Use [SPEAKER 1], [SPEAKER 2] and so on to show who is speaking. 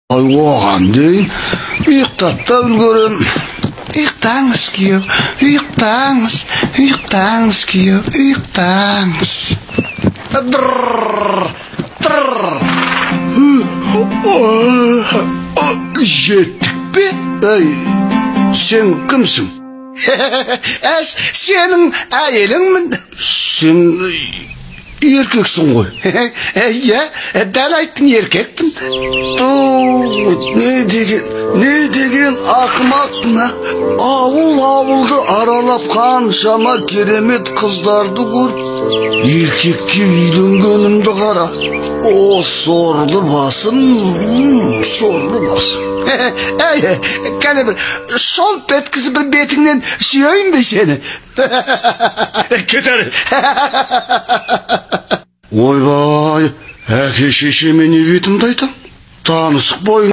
[SPEAKER 1] Оған дейін ұйықтап та үлгерем. Ұйықтаңыз, күйеу, ұйықтаңыз, ұйықтаңыз, күйеу, ұйықтаңыз. Дыр, дыр. Жеттік пе? Ей, сен кімсің? Әс, сенің әйеліңмін. Сен еркексің ғой. Иә, дәл айттың, еркекпін. Не деген, не деген ақымақпын, а? Ауыл ауылды аралап қаншама керемет қыздарды көріп, еркекке үйленгенімді қара. О, сорлы басым, сорлы басым. Әй, кәне бір шолп еткізіп бір бетіңнен сүйейін бе сені? Кетер. Ойбай, әке шешеме не бетімді айтам? Танысық бойың